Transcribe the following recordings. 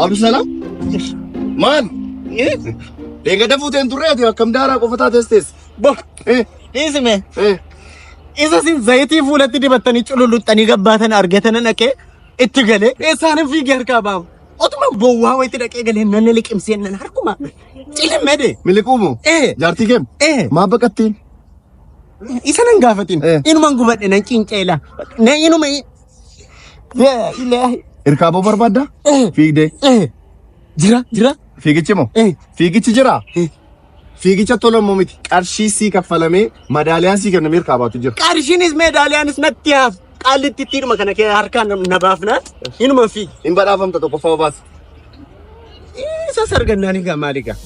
Abdusalaam? Maal? Eegada fuuteen turre ati akkam daaraa qofa taates teesse. Bo, dhiisime. Isa sin zayitii fuulatti dibattanii cululuxxanii gabbaatan argatan dhaqee itti galee isaanin fiigee harkaa baamu. Otuma bowwaa wayitti dhaqee galee nan liqimsee nan harkuma cilimede. Miliquu moo? Eh. Jaartii keem? Eh. Maa baqattiin? Isa nan gaafatin. Eh. Inuman gubadhe nan cinceela. Na inuma. Yaa ilaahi. Irkaaboo barbaadda? Eh. Fiigdee. Eh. Jira jira. Fiigichi moo? Eh. Fiigichi jira? Eh. Fiigicha tola immoo miti. Qarshii sii kaffalamee madaaliyaan sii kennamee irkaabaatu jira. Qarshiinis meedaaliyaanis natti haaf. Qaallitti ittiidhuma kana kee harkaan na baafnaan inuma fiigi. Hin badhaafamta tokkoffaa baas. Isas argannaan egaa maal egaa.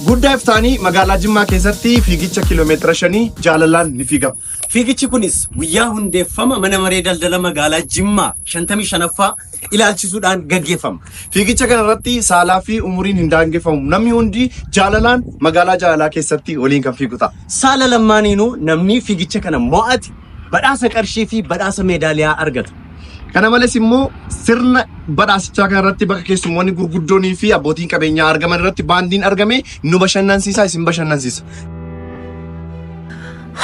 Guddaa iftaanii magaalaa Jimmaa keessatti fiigicha kiiloomeetira 5 jaalalaan ni fiigama. Fiigichi kunis guyyaa hundeeffama mana maree daldala magaalaa Jimmaa 55ffaa ilaalchisuudhaan gaggeeffama. Fiigicha kana irratti saalaa fi umuriin hin daangeffamu. Namni hundi jaalalaan magaalaa jaalalaa keessatti waliin kan fiigu ta'a. Saala lammaaniinuu namni fiigicha kana mo'ate badhaasa qarshii fi badhaasa meedaaliyaa argata. Kana malees immoo sirna badhaasichaa kana irratti bakka keessummoonni gurguddoonii fi abbootiin qabeenyaa argaman irratti baandiin argame nu bashannansiisa isin bashannansiisa.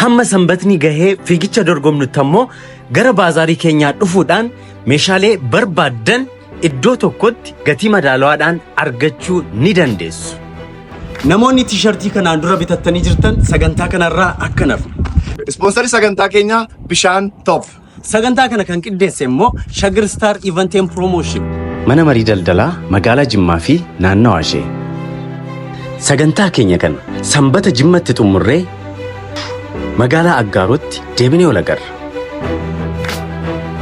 Hamma sanbatni gahee fiigicha dorgomnutti ammoo gara baazaarii keenyaa dhufuudhaan meeshaalee barbaaddan iddoo tokkotti gatii madaalawaadhaan argachuu ni dandeessu. Namoonni tiishartii kanaan dura bitattanii jirtan sagantaa kanarraa akka nafu. Ispoonsarii sagantaa keenyaa Bishaan Top. Sagantaa kana kan qindeesse immoo Shagir Star Event and Promotion. Mana marii daldalaa magaalaa Jimmaa fi naannawa ishee. Sagantaa keenya kana sanbata Jimmatti xumurree magaalaa Aggaarotti deebinee ol agarra.